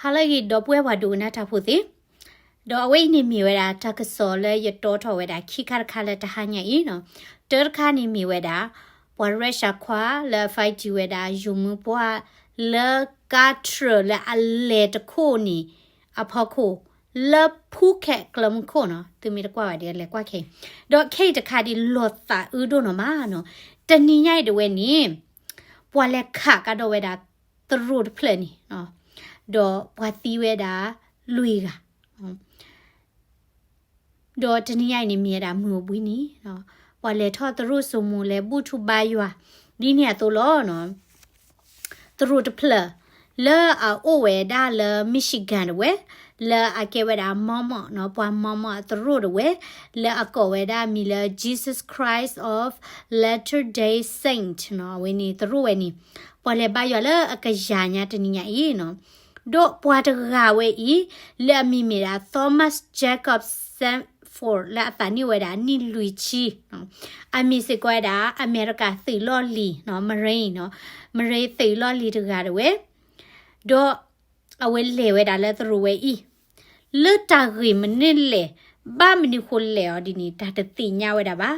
ဟါလၢအဂ့ၤ ဒီပုၢ်ဝဲၢ်ပှၤဒိကနၣ်တၢ်ဖိသ့ၣ်, ဒီးအဝဲအံၤန့ၣ်မ့ၢ်ဝဲဒၣ်တၢ်ကစီၣ်လၢယတီထီၣ်ဝဲဒၣ်ခံခါတခါလၢတဟါညါအံၤနီၤ. တၢတခါန့ၣ်မ့ၢ်ဝဲဒၣ် ပှၤရၢၡၢခွါလၢအ fight ဝဲဒၣ် ယိၤမုၢ်ပှၢ်လၢကါထြၢၣ်လၢအလဲၤတခိၣ်န့ၣ် အဖီခိၣ် လၢဖူခဲးကျဲမုၢ်ခိၣ်နီၤ, သုမ့ၢ်တကွၢ်ဘၣ်ဒီးလဲၤကွၢ်ခဲအံၤ, ဒီးခဲအံၤတခါဒ်လီၤသးအုးဒိၣ်နီၤမးနီၤ, တနံၤညါအံၤတဝဲန့ၣ် ပှၤလဲၤခးကဒီးဝဲဒၣ်သရိာ်တဖျၢၣ်န့ၣ်, ဒီးပှၤသံဝဲဒၣ်လွံၢ်ဂၤ ဒီးတနံၤညါအံၤန့ၣ်မ့ၢ်ဝဲဒၣ်မုၢ်အိၣ်ဘှံးနံၤ, ပှၤလဲၤထီၣ်သရိာ်စိမိၤ လဲၤဘူၣ်ထူဘါယွၤ ဒ်န့ၣ်အသိးလီၤ. သရိာ်တဖျၢၣ် လၢအအိၣ်ဝဲဒၣ်လၢ Michigan တဝဲ, လၢအကဲဝဲဒၣ် Mormon နီၤ, ပှၤ Mormon အသရိာ်တဝဲ, လၢအကိးဝဲဒၣ်မံၤလၢ Jesus Christ of Latter-day Saint နီၤ, အဝဲန့ၣ်သရိာ်ဝဲန့ၣ် ပှၤလဲၤဘါယွၤလၢအကယၤညါတနံၤညါအံၤနီၤ, ဒီးပှၤတဂၤဝဲအံၤ လၢအမံၤမ့ၢ်ဒၣ် Thomas Jacob Sanford လၢအသးနံၣ်ဝဲဒၣ်နံၣ်လွံၢ်ဆံ, အမံၤစ့ၢ်ကီးဝဲဒၣ် အမဲရကၤသုးလီၢ်လံၤနီၤ, Marine နီၤ, Marine သုးလီၢ်လံၤတဂၤတဝဲ, ဒီးအဝဲလဲၤဝဲဒၣ်လၢသရိာ်ဝဲအံၤ, လၢတၢ်ဂ့ၢ်မနုၤလဲၣ်, ဘၣ်မနုၤဃိလဲၣ်အီၤဒ်န့ၣ် တၢ်တသ့ၣ်ညါဝဲဒၣ်ဘၣ်.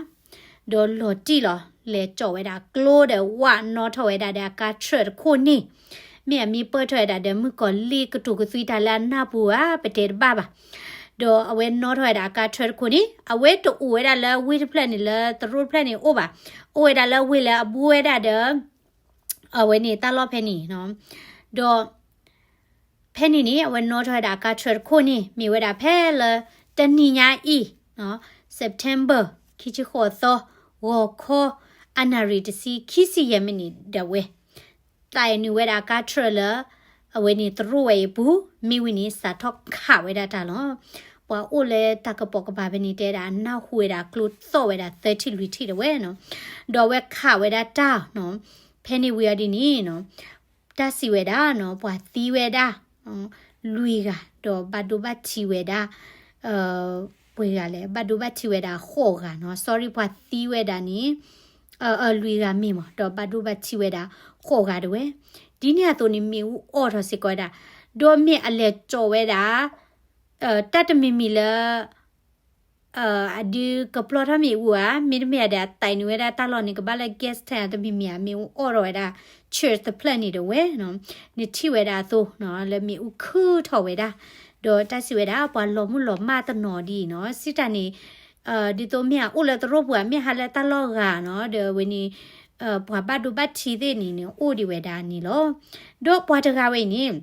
ဒီးလီၤတံၢ်လီၤ လဲၤကၠီၣ်ဝဲဒၣ်ကျိဒီးဝးနီၣ်ထီၣ်ဝဲဒၣ်ဒီးအကါထြၢၣ်တခိၣ်န့ၣ်, မ့ၢ်အမ့ၢ်ပၢၢ်ထီၣ်ဝဲဒၣ်ဒီးမုၣ်ကီၤလံၢ်ကတိၤကသွံတၢ်လၢအနၢ်ပူၤဧါ ပတဲတဘၣ်ဘၣ်. ဒီးအဝဲနီၣ်ထီၣ်ဝဲဒၣ်အကါထြၢၣ်တခိၣ်န့ၣ် အဝဲတအိၣ်ဝဲဒၣ်လၢဝ့ၢ်တဖျၢၣ်န့ၣ် လၢသရိာ်တဖျၢၣ်န့ၣ်အိၣ်ဘၣ်, အိၣ်ဝဲဒၣ်လၢဝ့ၢ်လၢအဘူးဝဲဒၣ်ဒီး အဝဲန့ၣ်တၢ်လီၢ်ဖဲန့ၣ်, ဒီး ဖဲန့ၣ်န့ၣ် အဝဲနီၣ်ထီၣ်ဝဲဒၣ်အကါထြၢၣ်တခိၣ်န့ၣ် မ့ၢ်ဝဲဒၣ်ဖဲလၢတနံၤညါအံၤ, September ခံဆံဃိးသီ, ဂီၤခီ အနၣ်ရံၣ်တဆံ ခံဆံယဲၢ်မံးနံးဒၣ်ဝဲ, သးနုာ်ဝဲဒၣ်အကါထြၢၣ်လၢ အဝဲန့ၣ်သရိာ်ဝဲအံၤအပူၤ, မ့ၢ်ဝံၤန့ၣ် စးထီၣ်ခးဝဲဒၣ်တၢ်လီၤ. ပှၤအိၣ်လၢတၢ်ကပိာ်ကပၤဖဲန့ၣ်တဲဒၣ် နၢ်ဟူဝဲဒၣ်ကျိသီၣ်ဝဲဒၣ်သၢထံၣ်လွံၢ်ထံၣ်ဒၣ်ဝဲနီၤ, ဒီးအဝဲခးဝဲဒၣ်တၢ်နီၤ, ဖဲန့ၣ်ဝံၤအီၤဒ်န့ၣ်နီၤ တၢ်စံးဝဲဒၣ်နီၤ ပှၤသံဝဲဒၣ် လွံၢ်ဂၤ ဒီးဘၣ်ဒိဘၣ်ထံးဝဲဒၣ် ပှဲၤဂၤလဲၣ် ဘၣ်ဒိဘၣ်ထံးဝဲဒၣ်ဃိးဂၤနီၤ, sorry ပှၤသံဝဲဒၣ်န့ၣ် လွံၢ်ဂၤမ့ၢ်မး ဒီးဘၣ်ဒိဘၣ်ထံးဝဲဒၣ်ဃိးဂၤဒၣ်ဝဲ, ဒ်န့ၣ်အသိးန့ၣ် မ့ၣ်အူအီၣ်ထီၣ်စ့ၢ်ကီးဝဲဒၣ်, ဒီးမ့ၢ်အလဲၤကၠီၣ်ဝဲဒၣ် တၢ်တမံၤမံၤလၢ အဒုးကပျီထီၣ်မ့ၣ်အူဧါ, မ့တမ့ၢ်ဒီးအသးနုာ်ဝဲဒၣ်တၢ်လီၢ်န့ၣ် ကဘၣ်လၢ gas tank တမံၤမံၤဧါ, မ့ၣ်အူအီၣ်ထီၣ်ဝဲဒၣ် church တဖျၢၣ်န့ၣ်ဒၣ်ဝဲနီၤ, နထံၣ်ဝဲဒၣ်အသိးနီၤ လၢမ့ၣ်အူခုၣ်ထီၣ်ဝဲဒၣ်, ဒီးတၢ်စံးဝဲဒၣ် ပှၤလီၤမုၢ်လီၤမၢ်တနီၤဒ်အံၤနီၤ, စံးတၢ်န့ၣ် ဒ်သိးမ့ၢ်အအိၣ်လၢသရိာ်ပူၤဧါ, မ့ၢ်ဟးလၢတၢ်လီၢ်ဂၤနီၤ, ဒီးအဝဲန့ၣ် ပှၤဘၣ်ဒိဘၣ်ထံးသ့ၣ်န့ၣ်န့ၣ် အိၣ်ဒံးဝဲဒၣ်န့ၣ်လီၤ. ဒီးပှၤတဂၤဝဲအံၤန့ၣ်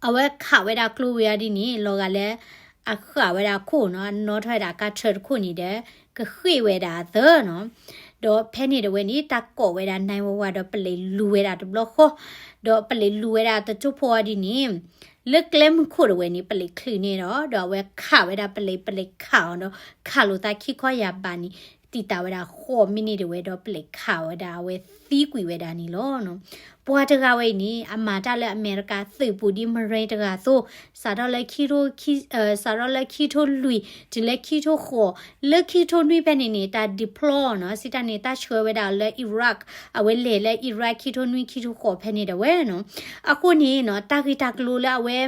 အဝဲခးဝဲဒၣ်ကျိဝံၤအီၤဒ်န့ၣ် လီၤဂာ်လၢ အဃၣ်ဝဲဒၣ်ခိၣ်နီၤ, အနီၣ်ထီၣ်ဝဲဒၣ်ကါထြၢၣ်တခိၣ်န့ၣ်ဒီး ကဃ့ၢ်ဝဲဒၣ်အသးနီၤ, ဒီးဖဲန့ၣ်ဒၣ်ဝဲန့ၣ် တၢ်ကိးဝဲဒၣ် nine one one ဒီးပလံးလူၤဝဲဒၣ်တဘျီဃီ, ဒီးပလံးလူၤဝဲဒၣ်တစိၢ်ဖိအီၤဒ်န့ၣ် လၢကျဲမုၢ်ခိၣ်ဒၣ်ဝဲန့ၣ် ပလံးချုးန့ၢ်ဒီး ဒီးအဝဲခးဝဲဒၣ်ပလံး, ပလံးခးအီၤဒီး ခးလိာ်သးခံခီယၢ်ဘးန့ၣ် တံာ်တာ်ဝဲဒၣ်ဃိးမံးနံးဒၣ်ဝဲဒီး ပလံးခးဝဲဒၣ် အဝဲသံကွံာ်ဝဲဒၣ်န့ၣ်လီၤ. ပှၤတဂၤဝဲအံၤန့ၣ် အမၤတၢ်လၢအမဲရကၤသုးပူၤဒ် Marine တဂၤအသိး, စးထီၣ်လၢခံထိ, စးထီၣ်လၢခံထိလွံၢ် တုၤလၢခံထိဃိး, လၢခံထိနွံဖဲန့ၣ်န့ၣ် တၢ် deploy နီၤ, စံးတၢ်န့ၣ် တၢ်ဆှၢဝဲဒၣ်လၢ Iraq, အဝဲလဲၤလၢ Iraq ခံထိနွံခံထိဃိးဖဲန့ၣ်ဒၣ်ဝဲနီၤ. အဃိန့ၣ်နီၤ တၢ်ဂ့ၢ်တၢ်ကျိၤလၢအဝဲ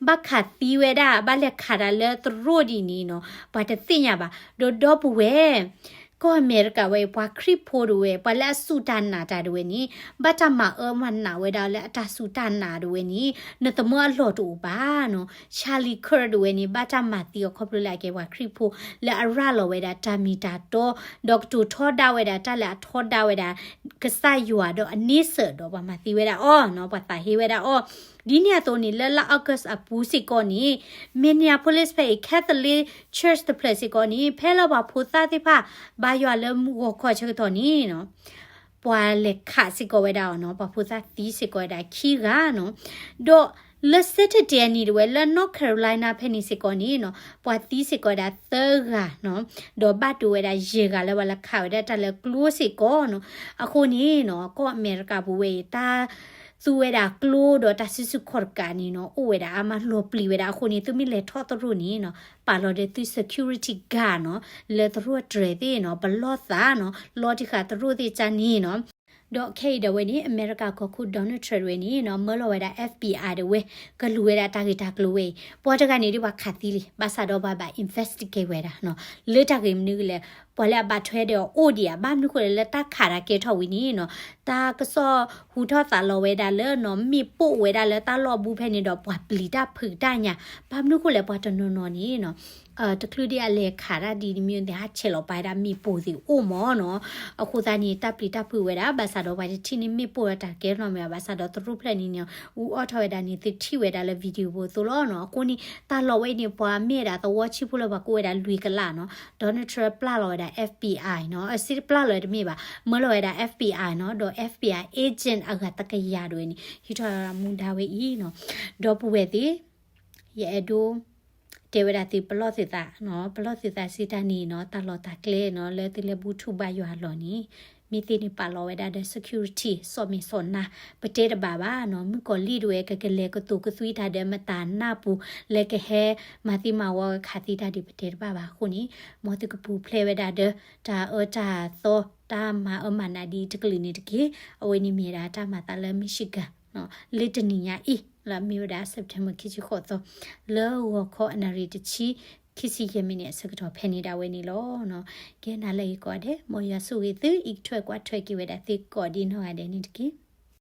ဘၣ်ခးသံဝဲဒၣ် ဘၣ်လဲၤခးတၢ်လၢသရိာ်ဒ်န့ၣ်နီၤ ပှၤတသ့ၣ်ညါဘၣ်. ဒီးဒီပုၢ်ဝဲၢ် ကီၢ်အမဲရကၤဝဲအံၤ ပှၤခရံာ်ဖိဒၣ်ဝဲ ပှၤလၢအစူၢ်တၢ်နာ်တၢ်ဒၣ်ဝဲန့ၣ် ဘၣ်တၢ်မၤအၢမၤနးဝဲဒၣ်လၢအတၢ်စူၢ်တၢ်နာ်ဒၣ်ဝဲန့ၣ် နသမၢအလီၢ်တအိၣ်ဘၣ်နီၤ. Charlie Kirk ဒၣ်ဝဲန့ၣ် ဘၣ်တၢ်မၤသံအီၤခီဖျိလၢအကဲပှၤခရံာ်ဖိ လၢအရၤလီၤဝဲဒၣ်တၢ်မ့ၢ်တၢ်တီ ဒီးကတိၤထီဒါဝဲဒၣ်တၢ်လၢအထီဒါဝဲဒၣ် ကစၢ်ယွၤဒီးအန့ဆၢၣ်ဒီးပှၤမၤသံဝဲဒၣ်အီၤနီၤ, ပှၤသးဟ့ဝဲဒၣ်အီၤ. ဒ်န့ၣ်အသိးန့ၣ် လၢလါ August အပူၤစ့ၢ်ကီးန့ၣ် Minneapolis ဖဲအံၤ Catholic Church တဖျၢၣ်စ့ၢ်ကီးန့ၣ် ဖဲလၢပှၤဖိသၣ်သ့ၣ်တဖၣ် ဘါယွၤလၢဂီၤခီဆၢကတီၢ်န့ၣ်နီၤ ပှၤလဲၤခးစ့ၢ်ကီးဝဲဒၣ်အီၤနီၤ, ပှၤဖိသၣ်သံစ့ၢ်ကီးဝဲဒၣ်ခံဂၤနီၤ. ဒီးလၢ Saturday အနံၤဒၣ်ဝဲ လၢ North Carolina ဖဲန့ၣ်စ့ၢ်ကီးန့ၣ်နီၤ ပှၤသံစ့ၢ်ကီးဝဲဒၣ်သၢဂၤနီၤ, ဒီးဘၣ်ဒိဝဲဒၣ်ယဲၢ်ဂၤလၢပှၤလဲၤခးဝဲဒၣ်တၢ်လၢကျိစ့ၢ်ကီးနီၤ. အဃိန့ၣ်နီၤ ကီၢ်အမဲရကၤပူၤဝဲအံၤ တၢ်သူဝဲဒၣ်ကျိဒီးတၢ်စုဆူၣ်ခီၣ်တကးန့ၣ်နီၤ အိၣ်ဝဲဒၣ်အါမးလီၤပျံၤဝဲဒၣ်. အဃိန့ၣ် သုမ့ၢ်လဲၤထီၣ်သရိာ်န့ၣ်နီၤ ပာ်လီၤဒီးသု security guard နီၤ, လၢသရိာ်အတြဲၤသ့ၣ်နီၤ ပလီၢ်သးနီၤ, လီတံၢ်ဃာ်သရိာ်သ့ၣ်ကန့ၣ်နီၤ. ဒီးခဲအံၤဒၣ်ဝဲန့ၣ် အမဲရကၤကီၢ်ခိၣ် Donald Trump ဝဲန့ၣ်နီၤ မၢလီၤဝဲဒၣ် F B I ဒၣ်ဝဲ ကလူၤဝဲဒၣ်တၢ်ဂ့ၢ်တၢ်ကျိၤဝဲအံၤ ပှၤတဂၤန့ၣ်ဒ်ပှၤခးသံလံ ဘၣ်ဆၣ်ဒီးပှၤဘၣ် investigate ဝဲဒၣ်နီၤ လၢတၢ်ဂ့ၢ်မနုၤလဲၣ် ပှၤလၢအဘၣ်ထွဲဒီးအိၣ်ဒံးဧါ ဘၣ်မနုၤဃိလဲၣ်လၢတၢ်ခးတၢ်ကဲထီၣ်ဝံၤန့ၣ်နီၤ တၢ်ကစီၣ်ဟူထီၣ်သးလီၤဝဲဒၣ်လၢနီၤ မ့ၣ်ပိၢ်ဝဲဒၣ်လၢတၢ်လီၢ်ဘူးဖဲန့ၣ်ဒီးပှၤပျံၤတၢ်ဖုးတၢ်ညၣ် ဘၣ်မနုၤဃိလဲၣ်ပှၤတနီၤနီၤန့ၣ်နီၤ တချုးဒ်အလဲၤခးတၢ်ဒ်န့ၣ်မ့ၢ်သ့ၣ် ဟးဆဲးလီၤပာ်ဝဲဒၣ်မ့ၣ်ပိၢ်သ့ၣ်အိၣ်မးနီၤ အဃိသတးန့ၣ် တၢ်ပျံၤတၢ်ဖုးဝဲဒၣ် ဘၣ်ဆၣ်ဒီးပှၤတထံၣ်န့ၣ်မ့ၣ်ပိၢ်ဒီးတၢ်ကဲထီၣ်မ့ၢ်ဘၣ် ဘၣ်ဆၣ်ဒီးတရူးဖျၢၣ်န့ၣ်န့ၣ် အူအီၣ်ထီၣ်ဝဲဒၣ်န့ၣ် သုထံၣ်ဝဲဒၣ်လၢ video ဖိသိးလီၤနီၤ အဃိန့ၣ် တၢ်လီၢ်ဝဲအံၤန့ၣ် ပှၤမ့ၢ်ဝဲဒၣ်သဝီဆံးဖိလၢပှၤကိးဝဲဒၣ်လွံၢ်ကလးနီၤ Donald Trump ပျၢ်လီၤဝဲဒၣ် F B I နီၤ အစ့ပျၢ်လီၤတမ့ၢ်ဘၣ် မၢလီၤဝဲဒၣ် F B I နီၤ ဒီး F B I agent အဂၤတကယၤဒၣ်ဝဲန့ၣ် ဟံးထီၣ်မူဒါဝဲအံၤနီၤ ဒီပုၢ်ဝဲၢ်သ့ၣ် ယအဲၣ်ဒိး တဲဝဲဒၣ်သုပလီၢ်သုသးနီၤ ပလီၢ်သုသးစံးတၢ်န့ၣ်နီၤ တၢ်လီၢ်တၢ်ကျဲနီၤ လၢသုလဲၤဘူၣ်ထူၣ်ဘါယွၤအလီၢ်န့ၣ် မ့ၢ်သ့န့ၣ်ပာ်လီၤဝဲဒၣ်ဒီး security စီၣ်မဲာ်စီၣ်နါ ပတဲတဘၣ်ဘၣ်နီၤ မုၣ်ကီၤလံၢ်ဒၣ်ဝဲ ကကလဲၤကသိးကသွံတၢ်ဒီးမတၤနၢ်ပူၤ လၢကဟဲမၤသံမၤဝီကခးသံတၢ်ဒ်ပတဲတဘၣ်ဘၣ် အဃိန့ၣ် မ်သုကပူၤဖျဲးဝဲဒၣ်ဒီး တၢ်အၢတၢ်သီ တၢ်မၤအၢမၤနးဒ်တကလုာ်န့ၣ်တက့ၢ် အဝဲန့ၣ်မ့ၢ်ဒၣ်တၢ်မၤသးလၢ Michigan နီၤ လၢတနံၤညါအံၤ လၢအမ့ၢ်ဝဲဒၣ် September ခံဆံဃိးသီ လၢဂီၤခီအနၣ်ရံၣ်တဆံ ခံဆံယဲၢ်မံးနံးအဆၢကတီၢ်ဖဲန့ၣ်ဒၣ်ဝဲန့ၣ်လီၤ. ကဲနၤလၢအဂ့ၤကိးဂၤဒဲး မ်ယွၤဆိၣ်ဂ့ၤသု အံးထွဲကွၢ်ထွဲက့ၤဝဲဒၣ်သုကိးဒံနီၢ်ဂၤဒဲးန့ၣ်တက့ၢ်.